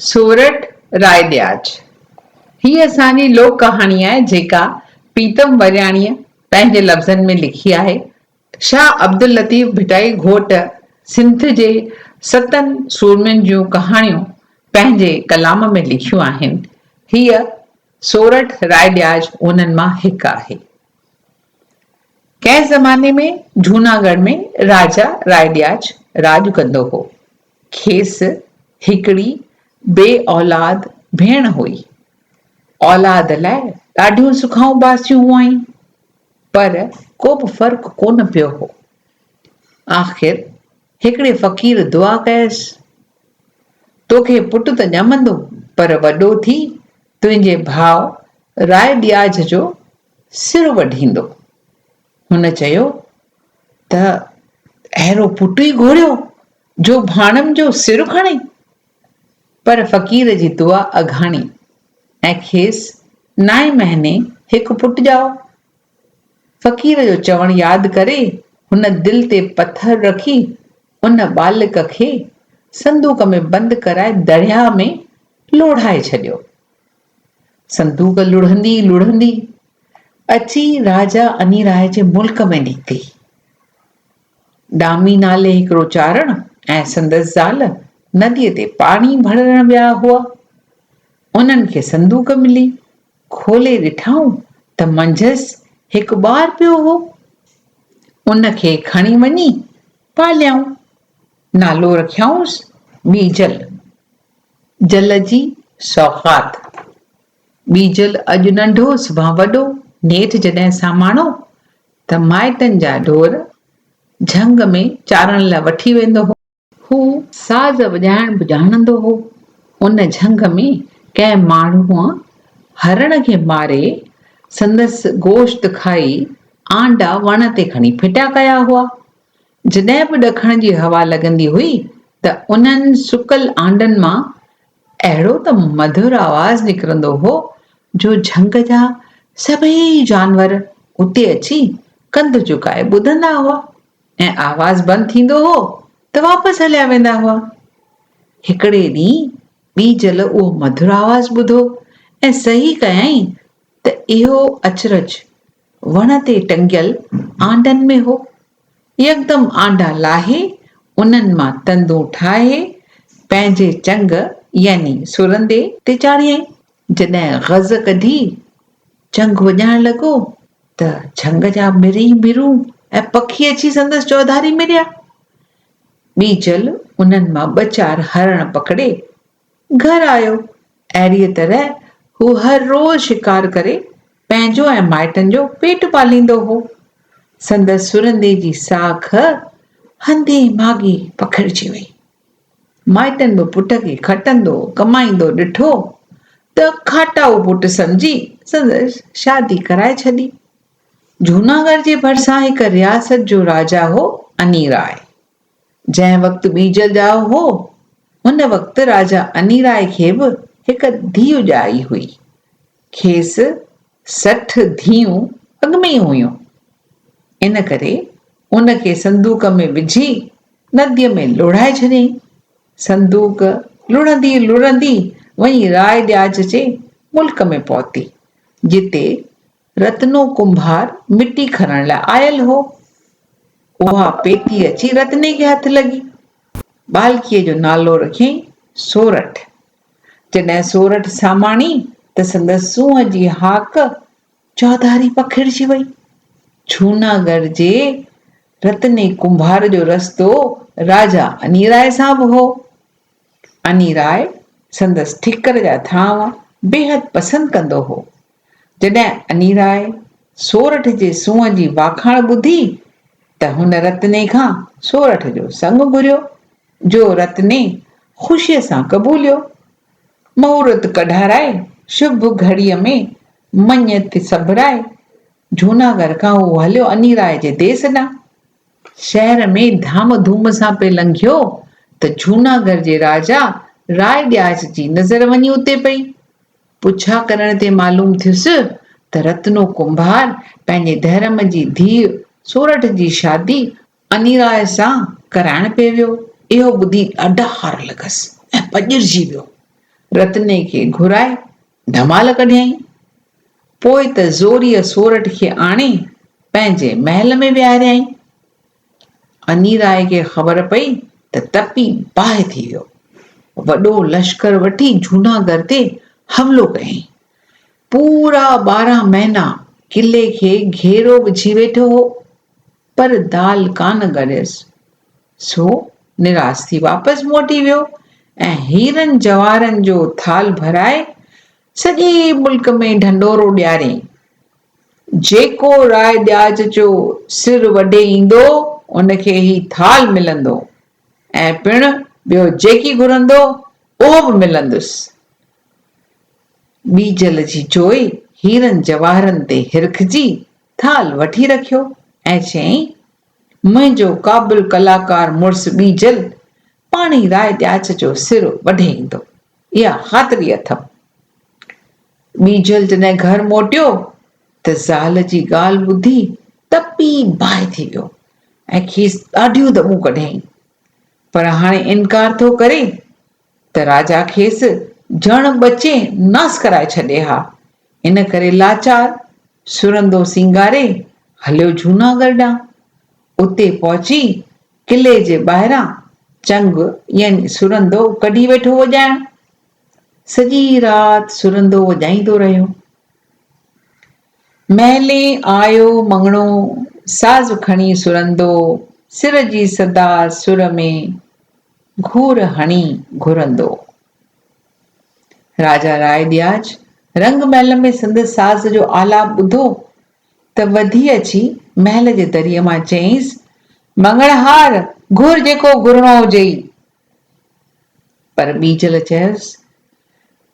سورٺ راء ڏياچ، هيء اسان جي لوڪ ڪهاڻي آهي، جيڪا پيتم ورياڻيء پنهنجي لفظن ۾ لکي آهي. شاهه عبداللطيف ڀٽائي گهوٽ سنڌ جي ستن سورمين جون ڪهاڻيون پنهنجي ڪلام ۾ لکيون آهن. هيء سورٺ راء ڏياچ انهن مان هڪ آهي. ڪنهن زماني ۾ جهوناڳڙهه ۾ راجا راء ڏياچ راڄ ڪندو هو. کيس هڪڙي بي اولاد ڀيڻ هئي. اولاد لاء ڏاڍيون سکائون باسيون هئائين، پر ڪو به فرق ڪونه پيو هو. آخر هڪڙي فقير دعا ڪيس، توکي پٽ ته ڄمندو، پر وڏو ٿي تنهنجي ڀاء راء ڏياج جو سر وڍيندو. هن چيو ته اهڙو پٽ ئي گهريو جو ڀاڻم جو سر کڻي. پر فقير جي دعا اگهاڻي ۽ کيس نائين مهيني هڪ پٽ ڄائو. فقير جو چوڻ ياد ڪري هن دل تي پٿر رکي ان ٻالڪ کي صندوق ۾ بند ڪرائي درياهه ۾ لوڙهائي ڇڏيو. صندوق لڙهندي لڙهندي اچي راجا انيراء جي ملڪ ۾ نڪتي. ڏامي نالي هڪڙو چارڻ ۽ سندس زال نديء تي پاڻي ڀرڻ ويا هئا. انهن کي صندوق ملي. کولي ڏٺائون ته منجهس هڪ ٻار پيو هو. ان کي کڻي وڃي پاليائون. نالو رکيائونس ٻيجل. جل جي سوغات. ٻيجل اڄ ننڍو سڀان وڏو، نيٺ جڏهن ساماڻو ته مائٽن جا ڍور جهنگ ۾ چارڻ لاء وٺي ويندو هو. هو ساز وڄائڻ به ڄاڻندو هو. ان جهنگ ۾ ڪنهن ماڻهوء هرڻ کي ماري سندس گوشت کائي آنڊا وڻ تي کڻي ڦٽا ڪيا هئا. جڏهن به ڏکڻ جي هوا لڳندي هئي ته انهن سڪل آنڊن مان اهڙو ته مڌر آواز نڪرندو هو جو جهنگ جا سڀئي جانور اتي اچي ڪنڌ جهڪائي ٻڌندا هئا ۽ آواز بند ٿيندو هو ته واپس هليا ويندا هئا. هڪڙي ڏينهن ٻيجل اهو مڌر آواز ٻڌو ۽ سهي ڪيائين ته اهو اچرج وڻ تي ٽنگيل آنڊن ۾ هو. يڪدم آنڊا لاهي، انهن مان تندون ٺاهي، پنهنجي چنگ يعني سرندي تي چاڙهيائين. جڏهن غز ڪڍي چنگ وڄائڻ لڳو ته جهنگ جا مرئي مرون ۽ پکي اچي سندس چوڌاري مڙيا. ٻيجل انهن مان ٻه چار هرڻ پڪڙي گهر آيو. اهڙيء طرح هو هر روز شڪار ڪري پنهنجو ۽ مائٽن جو پيٽ پاليندو هو. سندس سرندي جي ساک هنڌين ماڳين پکڙجي وئي. مائٽن به پٽ کي کٽندو ڪمائيندو ڏٺو ته کاٽائو پٽ سمجهي سندس شادي ڪرائي ڇڏي. جهوناڳڙهه جي ڀرسان هڪ رياست جو راجا هو انيراء. جنهن وقت ٻيجل ڄائو هو، ان وقت راجا انيراء کي به هڪ ڌيء ڄائي هئي. کيس 60 ڌيئون اڳ ۾ ئي هيون. ان ڪري ان کي صندوق ۾ وجهي نديء ۾ لوڙهائي ڇڏيائين. صندوق لڙهندي لڙهندي وڃي راء ڏياچ جي ملڪ ۾ پهتي، جتي رتنو ڪنڀار مٽي کڻڻ لاء آيل هو. اها پيتي اچي رتني کي هٿ لڳي. ٻالڪيء جو نالو رکيائين سورٺ. جڏهن سورٺ ساماڻي ته سندس سونهن جي هاڪ چوڌاري پکڙجي وئي. جهوناڳڙهه جي رتني ڪنڀار جو رستو راجا انيراء سان به هو. انيراء سندس ٺڪر جا ٿانو بيحد پسند ڪندو هو. جڏهن انيراء سورٺ جي سونهن جي واکاڻ ٻڌي ته هن رتني کان سورٺ جو سڱ گهريو، جو رتني خوشيء سان قبوليو. مهورت ڪڍارائي شڀ گهڙيء ۾ مڃ تي سڀرائي جهوناڳڙهه کان هو هليو انيراء جي ديس ڏانهن. شهر ۾ ڌام ڌوم سان پئي لنگهيو ته جهوناڳڙهه جي راجا راء ڏياچ جي نظر وڃي اتي پئي. پڇا ڪرڻ تي معلوم ٿيس ته رتنو ڪنڀار پنهنجي ڌرم جي ڌيء سورٺ جي شادي انيراء سان ڪرائڻ پئي ويو. اهو ٻڌي ڏاڍا هار لڳس ۽ پڄرجي ويو. رتني کي گهرائي ڌمال ڪڍيائين. پوء ته زوريء سورٺ کي آڻي پنهنجي محل ۾ ويهاريائين. انيراء کي خبر پئي ته تپي باهه ٿي ويو. وڏو لشڪر وٺي جهوناڳڙهه تي حملو ڪيائين. پورا 12 مهينا قلعي کي گهيرو وجهي ويٺو هو، پر دال ڪانه ڳريس. سو نراس ٿي واپس موٽي ويو ۽ هيرن جواهرن جو ٿالهه ڀرائي سڄي ملڪ ۾ ڍنڍورو ڏياريائين. جيڪو راء ڏياچ جو سر وڍي ايندو، ان کي هي ٿالهه ملندو ۽ پڻ ٻيو جيڪي گهرندو، اهو به ملندس. ٻيجل جي جوئي هيرن جواهرن تي هرکجي ٿالهه وٺي رکيو ۽ چيائين، منهنجو قابل ڪلاڪار مڙس ٻيجل پاڻهي راء ڏياچ جو سر وڍي ايندو، اها خاطري اٿم. ٻيجل جڏهن گهر موٽيو ته زال جي ڳالهه ٻڌي تپي باهه ٿي ويو ۽ کيس ڏاڍيون دٻون ڪڍيائين، پر هاڻي انڪار ٿو ڪري ته راجا کيس جهڻ ٻچي ناس ڪرائي ڇڏي ها، ان ڪري لاچار سرندو سينگاري هليو جهوناڳڙهه ڏانهن. اتي پهچي قلعي جي ٻاهران چنگ يعني سرندو ڪڍي ويٺو وڄائڻ. سڄي رات سرندو وڄائيندو رهيو. محلين آيو مڱڻو، ساز کڻي سرندو، سر جي صدا سر ۾ گهور هڻي گهرندو. راجا راء ڏياچ رنگ محل ۾ سندس ساز جو آلاپ ٻڌو ته وڌي اچي محل جي دريء مان چيائينس، مڱڻهار، گهر جيڪو گهرڻو هجئي. پر ٻيجل چيس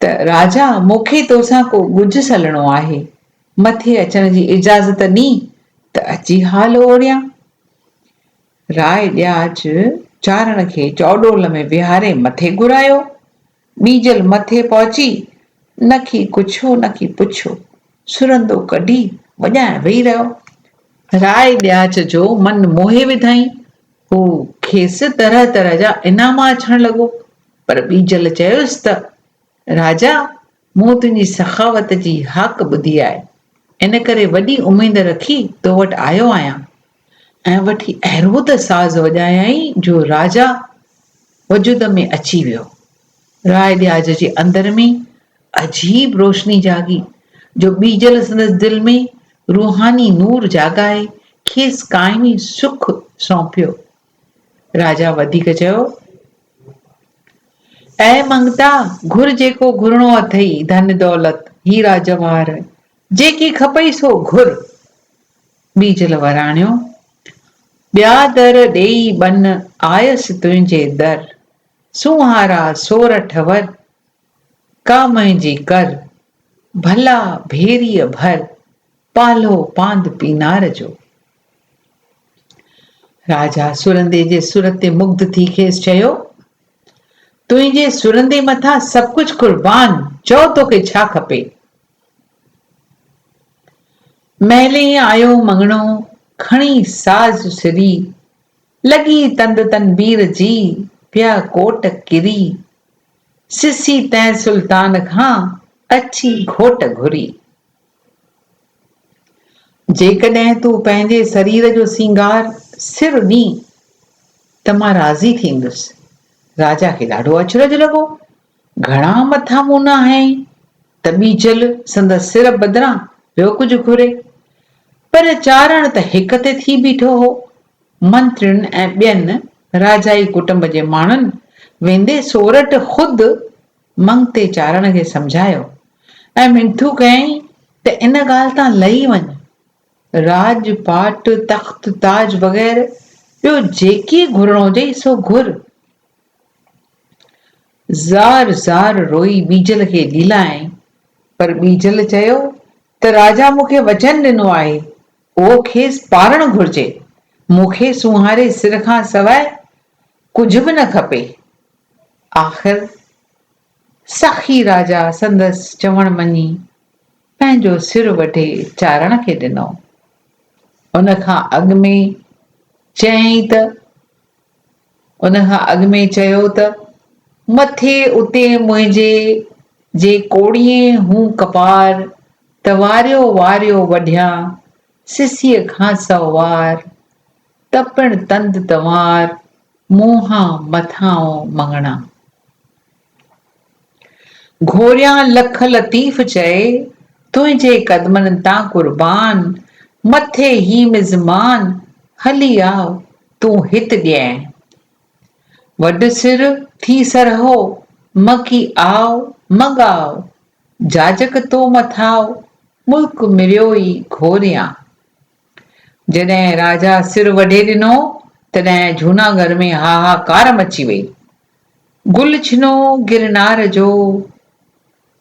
ته راجا مون کي توسان ڪو ڳجهه سلڻو آهي، مٿي اچڻ جي اجازت ڏين ته اچي حال اوريان. راء ڏياچ چارڻ کي چؤڏول ۾ ويهاري مٿي گهرايو. ٻيجل مٿي پهچي نڪي ڪڇيو نڪي پڇيو، سرندو ڪڍي وڄائڻ ويهي رهيو. راء ڏياچ جو من موهي وڌائين. هو کيس طرح طرح جا انعام آڇڻ لڳو، پر ٻيجل چيس ته، راجا! مون تنهنجي سخاوت جي هاڪ ٻڌي آهي، ان ڪري وڏي اميد رکي تو وٽ آيو آهيان. ۽ وٺي اهڙو ته ساز وڄايائين جو راجا وجد ۾ اچي ويو. راء ڏياج جي اندر ۾ عجيب روشني جاڳي، جو ٻيجل سندس دل ۾ روحاني نور جاڳائي کيس قائمي سک سونپيو. راجا وڌيڪ چيو، اي منگتا، گهر جيڪو گهرڻو اٿئي، ڌن دولت، هيرا جواهر، جيڪي کپئي سو گهر. ٻيجل وراڻيو، ٻيا در ڏيئي ٻن، آيس تنهنجي در، سونهارا سورٺ ور، ڪا منهنجي ڪر، ڀلا ڀيريء ڀر، پالهو پاند پينار جو. راجا سرندي جي سر تي مگڌ ٿي کيس چيو، تنهنجي سرندي مٿان سڀ ڪجهه قربان، چئو توکي ڇا کپي؟ محلين آيو مڱڻو، کڻي ساز سري، لڳي تند تنبير جي، پيا ڪوٽ ڪري، سسي تنهن سلطان کان، اچي گهوٽ گهري. جيڪڏهن تون پنهنجي سرير جو سينگار سر ڏين ته مان راضي ٿيندس. راجا کي ڏاڍو اچرج لڳو. گهڻا مٿا مون نه هنيائين ته ٻيجل سندس سر بدران ٻيو ڪجهه گهري. پر چارڻ ته هڪ تي ٿي بيٺو هو. منترين ۽ ٻين راجائي ڪٽنب جي ماڻهن ويندي سورٺ خود منگتي چارڻ کي سمجهايو ۽ منٿون ڪيائين ته ان ڳالهه تان لهي وڃ. راڄ پاٽ، تخت تاج وغيره ٻيو جيڪي گهرڻو هجئي سو گهر. زار زار روئي ٻيجل کي ڏيلايائين، پر ٻيجل چيو ته راجا مون کي وچن ڏنو آهي، اهو کيس پارڻ گهرجي، مون کي سونهاري سر کان سواء ڪجهه به نه کپي. آخر سخي راجا سندس چوڻ مڃي پنهنجو سر وڍي چارڻ کي ڏنو. ان کان اڳ ۾ چيائين ته ان کان اڳ ۾ چيو ته. مٿي اتي منهنجي جي ڪوڙيين هون ڪپار، ته واريو واريو وڍيان، سسيء کان سئو وار، ته پڻ تند تنوار، منهان مٿانئون مڱڻا. گهوريان لک لطيف چئي، تنهنجي قدمن تان قربان، مٿي هي مزمان، هلي آء تون هت ڏئين. وڍ سر ٿي سرهو، مڪي آء م ڳاء، جاجڪ تو مٿاء، ملڪ مريو ئي گهوريان. جڏهن راجا سر وڍي ڏنو، تڏهن جهوناڳڙهه ۾ هاهاڪار مچي وئي. گل ڇنو گرنار جو،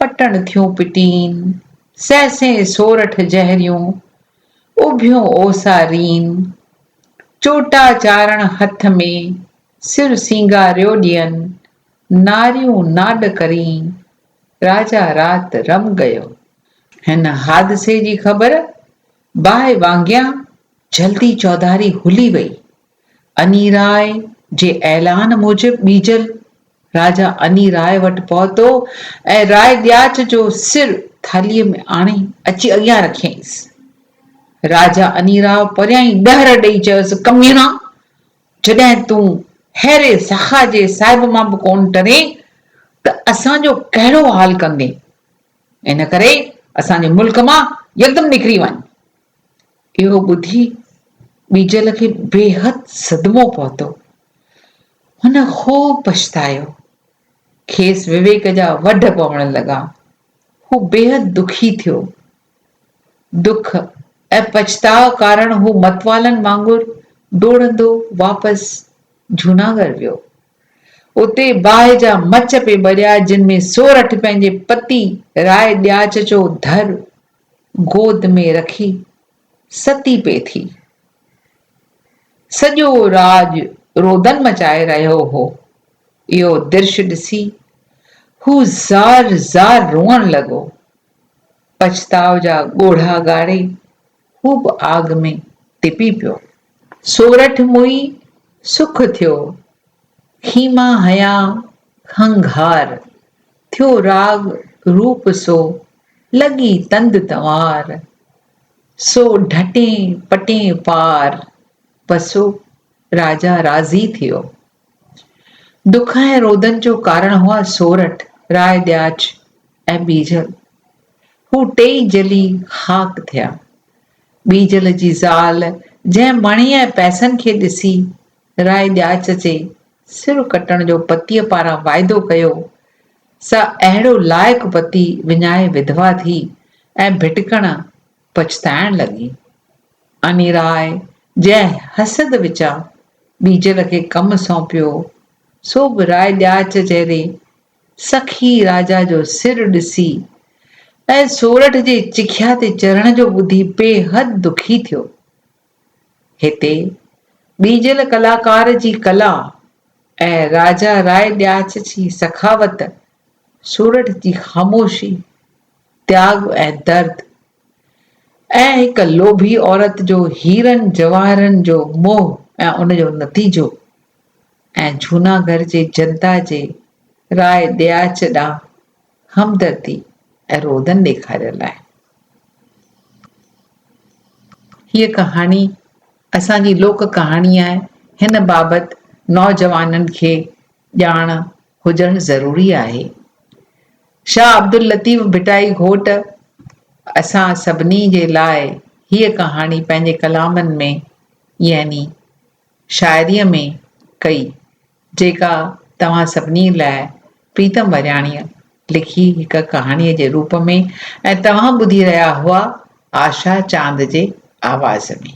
پٽڻ ٿيون پٽين، سهسين سورٺ جهريون، اڀيون اوسارين، چوٽا چارڻ هٿ ۾، سر سينگاريو ڏين، ناريون ناڏ ڪرين، راجا رات رم گيو. هن حادثي جي خبر باهه وانگيان جلدي چوڌاري هلي وئي. انيراء جي اعلان موجب ٻيجل راجا انيراء وٽ پهتو ۽ راء ڏياچ جو سر ٿالهيء ۾ آڻي اچي اڳيان رکيائينس. راجا انيراء پريان ئي ڏهر ڏيئي چيس، ڪميڻا! جڏهن تون ههڙي سخا جي صاحب مان به ڪونه ٽرين ته اسان جو ڪهڙو حال ڪندين؟ ان ڪري اسان جي ملڪ مان يڪدم نڪري وڃ. اهو ٻڌي ٻيجل کي بيحد صدمو پهتو. هن خوب پڇتايو. کيس وويڪ جا وڍ پوڻ لڳا. هو بيحد دکي ٿيو. دک ۽ پڇتاء ڪارڻ هو متوالن وانگر ڊوڙندو واپس جهوناڳڙهه ويو. اتي باهه جا مچ پئي ٻريا، جن ۾ سورٺ پنهنجي پتي راء ڏياچ جو ڌر گود ۾ رکي ستي پئي ٿي. سڄو راڄ رودن مچائي رهيو هو. اهو درش ڏسي هو زار زار روئڻ لڳو. پڇتاء جا ڳوڙها ڳاڙي هو به آگ ۾ تپي پيو. سورٺ موئي سک ٿيو، خيما هنيا کنگهار، ٿيو راڳ روپ سو، لڳي تند تنوار، سو ڍٽين پٽين پار، پسو راجا راضي ٿيو. دک ۽ رودن جو ڪارڻ هئا سورٺ، راء ڏياچ ۽ ٻيجل. هو ٽيئي جلي خاڪ ٿيا. ٻيجل جي زال جنهن مڻي ۽ پئسن کي ڏسي راء ڏياچ جي سر ڪٽڻ جو پتيء پاران واعدو ڪيو، سا اهڙو لائق پتي وڃائي وڌوا ٿي ۽ ڀٽڪڻ پڇتائڻ لڳي. انيراء جنهن حسد وچان ٻيجل کي ڪم سونپيو، سو به راء ڏياچ جهڙي سخي راجا جو سر ڏسي ۽ سورٺ جي چکيا تي چرڻ جو ٻڌي بيحد دکي ٿيو. هتي ٻيجل ڪلاڪار جي ڪلا ۽ راجا راء ڏياچ جي سخاوت، سورٺ جي خاموشي، تياڳ ۽ درد ۽ هڪ لوڀي عورت جو هيرن جواهرن جو موهه ۽ ان جو نتيجو ۽ جهوناڳڙهه جي جنتا جي راء ڏياچ ڏانهن همدردي ۽ رودن ڏيکاريل آهي. هيء ڪهاڻي اسان جي لوڪ ڪهاڻي آهي، هن بابت نوجوانن کي ڄاڻ هجڻ ضروري آهي. شاهه عبداللطيف ڀٽائي گهوٽ اسان سڀني جي لاء هيء ڪهاڻي پنهنجي ڪلامن ۾ يعني شاعريء ۾ ڪئي، جيڪا توهان سڀني لاء پريتم ورياڻيء لکي هڪ ڪهاڻيء جي روپ ۾ ۽ توهان ٻڌي رهيا هئا آشا چاند جي آواز ۾.